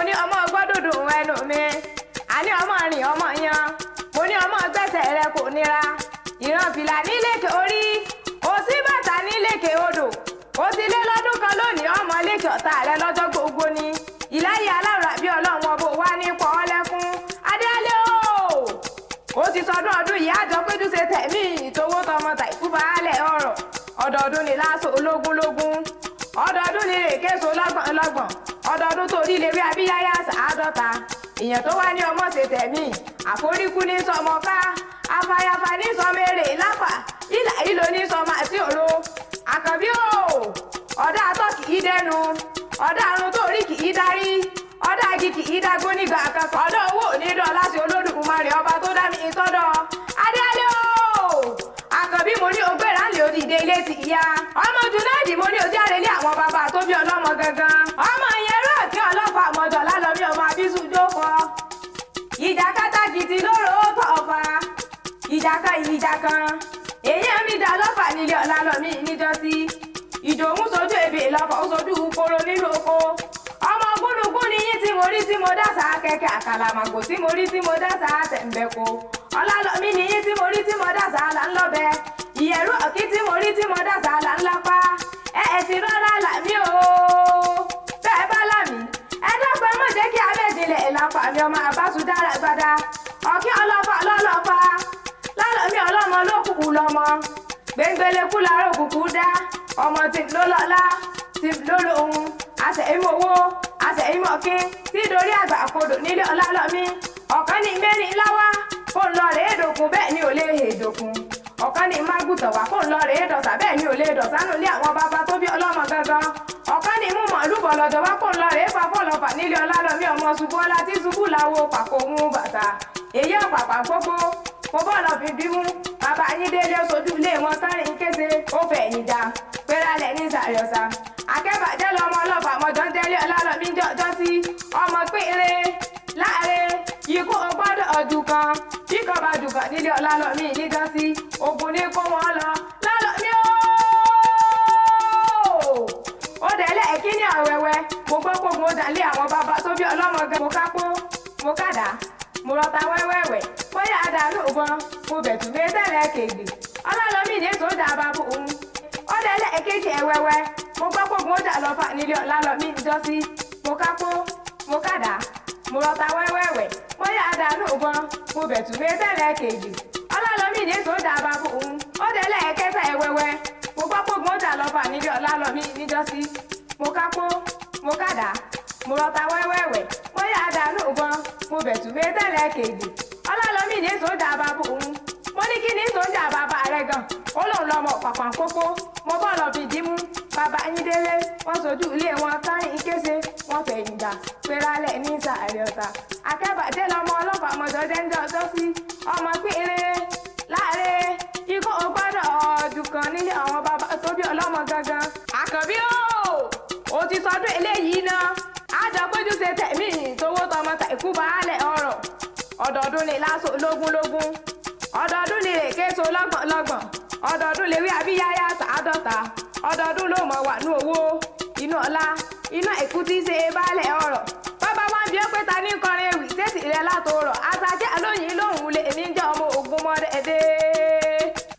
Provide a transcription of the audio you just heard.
Mo ní ọmọ gbọ́dọ̀dọ̀ ẹnu mi. Àní ọmọ rìn ọmọ yan. Mo ní ọmọ gbẹ́sẹ̀ rẹ kò nira. Ìran fìlà nílékè orí. Òsí bàtà nílékè odò. Ó ti lé lọ́dún kan lónìí, ọmọ lékè ọ̀tá rẹ lọ́jọ́ gbogbo ni. Ìláyé aláwòrán àbí ọlọ́run ọbọ̀ wá ní pọ̀ ọ́lẹ́kún. Adéálé o! Ó ti sọdún ọdún yìí, àjọ péjú ṣe tẹ̀mí ìtòwó tọmọ tàìkú baálẹ̀ ọ̀rọ̀. Ọdọọdún ni láṣọ ológúnlógún, ọdọọdún ni rèkéso lọ́gbọ̀n lọ́gbọ̀n, ọdọọdún torí lè rí abíyáyá àádọ́ta. Ìyẹn tó wá ní ọmọ ṣe tẹ̀mí àforíkú ní sọmọ ká, afáyáfá ní sọmọ èrè lápá, ìlà ìlò ní sọmọ àti òro. Àkànbí o, ọ̀dà àtọ̀ kì í dẹnu, ọ̀dà àrùn tó rí kì í darí, ọ̀dà igi kì í dágbó nígbà kankan, ọ̀dà owó ò ní dán láti Olódùmarè ọba tó dá mi sọ́dọ̀. Adéálé o, Àkànbí, mo ní ogbéra ńlẹ̀ òdìdé ilé ti ìyá ọmọ Jùnáàdì. Mo ní ojú àrèlé àwọn bàbá tó bí ọlọ́mọ gangan, ọmọ yẹn rọ̀ kí ọlọ́pàá àmọ́jọ lálọ́mí ọmọ abísù jókòó. Ìjà kátàkìtì lóró tọ̀fà, ìjà kan ìjà kan, èyí mi dá lọ́fà nílé ọ̀la lọ́mí níjọ́sí. Ìdòwú sojú ebè lọ́fà, ó sojú koro nínú oko. Ọmọ gúnugún ni yín tí mo rí tí mo dá sáà kẹ̀kẹ́, àkàlàmàgbò tí mo rí tí mo dá sáà tẹ̀m̀bẹ̀kọ. Ọlálọ́mí ni yín tí mo rí tí mo dá sáà là ńlọ́bẹ. Ìyẹ̀rú ọ̀kí tí mo rí tí mo dá sáà là ńlápá. Ẹ ẹ̀ sì rọ́ra làmí o. Bẹ́ẹ̀ bá làmí, ẹ dákun, ẹ má jẹ́ kí abẹ́jìnlẹ̀ ìlàpá mi ọmọ àbáṣudára gbada. Ọ̀kí ọlọ́fà lọ́lọ́fà lálọ́mí ọlọ́mọ ló kúkú lọ́mọ. Gbẹngbẹlẹ́kú làárọ̀ kúkú dá ọmọ tí ló lọ́lá tí ló lóhun àṣẹ̀yìnmọ̀ owó àṣẹ̀yìnmọ̀ kín tí dorí àgbà kodò nílé ọlálọ́mí. Ọ̀kan ní mẹ́rin ńláwá kó ń lọ rèé dòkun, bẹ́ẹ̀ ni ò lè hè dòkun. Ọ̀kan ní mágùtàn wá kó ń lọ rèé dọ̀sà, bẹ́ẹ̀ ni ò lè dọ̀sà nílé àwọn bàbá tó bí ọlọ́mọ gangan. Ọ̀kan ní mú màálù bọ̀ lọ́jọ́ wá kó ń lọ rèé pa fọ́lọ́fà nílé ọlálọ́mí ọmọ ṣubú ọlá tí ṣubú làwọ̀ pàkó mú bàtà èyí ọ̀pàpà pópó. Mo bọ́ọ̀lù fi bímú bàbá yín délé, sojú ilé wọn kárìn kése, ó fẹ̀yìn dá pérálẹ̀ ní sàrẹ̀ọ̀sà. Akẹ́bàjẹ́ lọmọ ọlọ́fà mọ̀jọ́ ń tẹ́lẹ̀ ọlálọ́mí jọjọ́ sí ọmọ pínre láàrin ikú ọgbọ́dọ̀ ọdún kan bí kan bá dùn kan nílé ọlálọ́mí níjọ́sí, ogun ní kó wọn lọ lálọ́mí ooo. Ó dẹ̀lẹ́ ẹ̀kíní àwẹ̀wẹ̀, mo gbọ́ pògùn ó dàlé àwọn bàbá tó bí ọlọ́mọ gan. Mo kápó, mo kàdá, mo rọta wẹ́wẹ́wẹ́, bóyá àdánù bọn, mo bẹ̀tù mi tẹ́lẹ̀ kejì. Ọlálọ́mí ní èso dà bàbá òun. Ó dẹ̀lẹ́ ẹ̀kejì ẹ̀wẹ̀wẹ̀, mo gbọ́ pògùn ó dà lọ́fà nílé ọlálọ́mí níjọ́sí. Mo kápó, mo kàdá, mo rọta wẹ́wẹ́wẹ́, bóyá àdánù bọn, mo bẹ̀tù mi tẹ́lẹ̀ kejì. Ọlálọ́mí ní èso dà bàbá òun. Ó dẹ̀lẹ́ ẹ̀kẹta ẹ̀wẹ̀wẹ̀, mo gbọ́ pògùn ó dà lọ́fà nílé ọlálọ́mí níjọ́sí. Mo kápó, mo kàdá, mo rọta wẹ́wẹ́wẹ́, bóyá àdánù bọn, mo bẹ̀tù mi tẹ́lẹ̀ kejì. Ọlálọ́mí ní èso dà bàbá òun. Mo ní kí ní èso dà bàbá rẹ gan? Ó lóun lọmọ pàpà kókó. Mo bọ́ lọ fìdí mú bàbá yín délé, wọ́n sojú ilé wọn káyìn kése, wọ́n fẹ̀yìn dà pérálẹ̀ ní sàárẹ̀ ọ̀tà. Akẹ́bàjẹ́ lọmọ ọlọ́pàá mọ̀jọ́ jẹ́ńjọ́ ọjọ́ sí ọmọ pínlẹ̀ láàrin ikú ọgbọ́dọ̀ ọdún kan nílé àwọn bàbá tó bí ọlọ́mọ gangan. Àkànbí o, ó ti sọdún eléyìí náà, àjọ péjú ṣe tẹ̀mí ìtòwó tọmọ tàìkú baálẹ̀ ọ̀rọ̀. Ọdọọdún ni láṣọ lógúnlógún, ọdọọdún ni rèkéso lọ́gbọ̀n lọ́gbọ̀n, ọdọọdún lè wí abíyáyá sàádọ́ta, ọdọọdún ló mọ̀ wà ní owó inú ọlá inú àìkú tí í ṣe baálẹ̀ ọ̀rọ̀. Bàbá wa ń bí ó pé ta ní kọrin ewì tẹ́sí rẹ látòrọ̀.